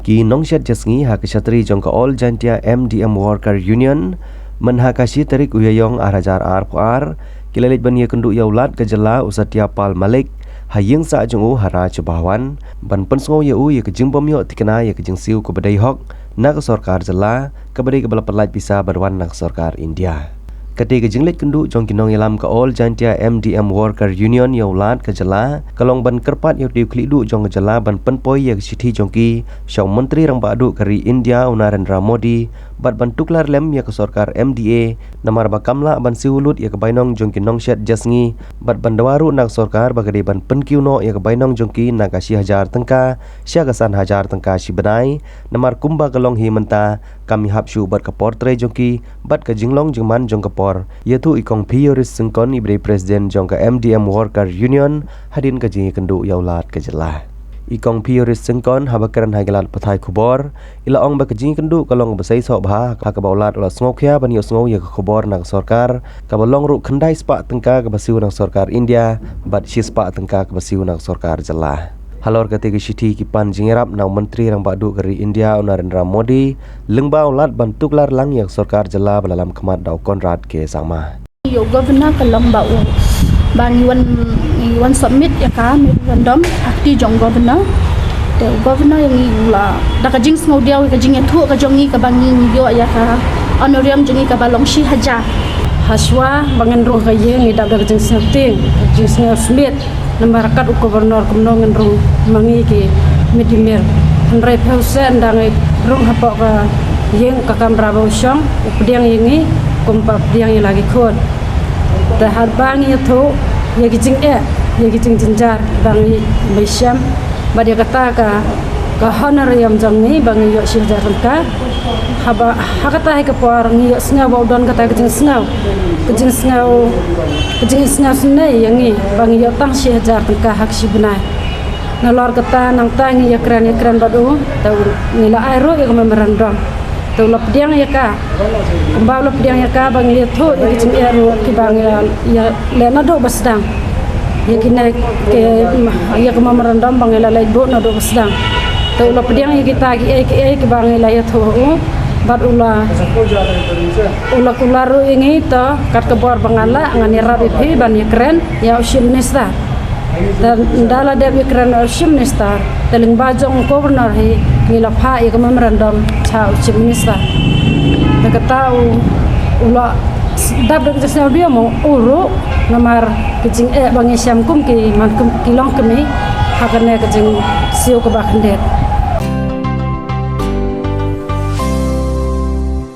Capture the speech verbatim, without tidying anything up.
Ki nongshet jasngi ha ka shatri jong ka All Jaintia M D M Worker Union, mynha ka shi tarik u Ïaïong ar hajar arphew ar, ki la leit ban ïakynduh ïa u Lat ka jylla u Satya Pal Malik ha ïing sah jong u ha Raj Bhavan, ban pynsngew ïa u ïa ka jingbym ïoh thikna ïa ka jingsiew kaba dei hok na ka sorkar jylla, kaba dei kaba la pyllait pisa ban wan na ka sorkar India. Kata ka jingleit kynduh jong ki nongïalam ka All Jaintia M D M Worker Union ïa u Lat ka jylla ka long ban kyrpad ïa u tei u khlieh duh jong ka jylla ban pynpoi ïa ka shithi jong ki sha u Myntri Rangbah Duh ka ri India u Narendra Modi, bad ban tuklar lem ïa ka sorkar M D A, namar ba kam lah ban siew lut ïa ka bainong jong ki nongshet jasngi, bad ban dawa ruh na ka sorkar ba ka dei ban pynkiew noh ïa ka bainong jong ki na ka shi hajar tyngka sha ka san hajar tyngka shi bnai, namar kumba ka long hi mynta kam ïahap shuh bad ka por trei jong ki bad ka jinglong jingman jong ka por, ïathuh i Kong Piyush Syngkon, iba dei president jong ka M D M Worker Union, hadien ka jingïakynduh ïa u Lat ka jylla. I Kong Piyush Syngkon haba kren ha ki lad pathai khubor, i la ong ba ka jingïakynduh ka long kaba seisoh bha, ha kaba u Lat u la sngewkhia ban ïohsngew ïa ka khubor na ka sorkar, kaba long ruh khyndai spah tyngka kaba siew na ka sorkar India bad shi spah tyngka kaba siew na ka sorkar jylla. Halor kata ka shithi, ki pan jingïarap na u Myntri Rangbah Duh ka ri India u Narendra Modi, lyngba u Lat ban tuklar lang ïa ka sorkar jylla ba la lam khmat da u Conrad K Sangma. Ïa u Governor ka long ba u, ba ngi wan, ngi wan submit ïa ka memorandum ha kti jong u Governor. Te u Governor ïa ngi u la, da ka jingsngewdiaw ïa ka jingïathuh ka jong ngi kaba ngi, ngi ïoh ïa ka honorarium jong ngi kaba long shi hajar. Hashwa ba ngin rung ha ka ïing ngi dap da ka jingsngewtieng, ka jingsngewsmit. Namar kat u Governor kumno ngin rung ma ngi ki mid-day meal. Hynrei phi sngewsih, ynda ngi rung hapoh ka ïing ka kamra ba u shong, u pdiang ïa ngi kumba pdiang ïa la ki khun. Te haba ngi ïathuh ïa ki jingeh, ïa ki jingjynjar ba ngi ïoh shem, bad ïa kata ka, ka honorarium jong ngi ba ngi ïoh shi hajar tyngka. Haba ha kata hi ka por ngi ïohsngew ba u don kata ka jingsngew, ka jingsngew, ka jingsngewsynei ïa ngi ba ngi ïoh tang shi hajar tyngka ha ka shi bnai. Nalor kata nangta ngi ïakren ïakren bad u, te ngi la ai ruh ïa ka memorandum. Te u la pdiang ïa ka, kumba u la pdiang ïa ka ba ngi la ïathuh ïa ki jingeh ruh kiba ngi la ïaleh naduh ba sdang. Ïa kine ki, ïa ka memorandum ba ngi la leit buh naduh ba sdang. Te u la pdiang ïa kita kiei kiei kiba ngi la ïathuh ha u, bad u la, u la kular ruh ïa ngi, te kat ka bor ba nga lah ngan ïarap ïa phi ban ïakren ïa u Chief Minister. Te ynda la dep ïakren ïa u Chief Minister, te lyngba jong u Governor hi ngi la phah ïa ka memorandum sha u Chief Minister. Te kata u, u la dap da ka jingsngewdiaw mo u ruh, namar ka jingeh ba ngi shem kum ki, man kum ki longkmie ha kane ka jingsiew kaba khyndiat.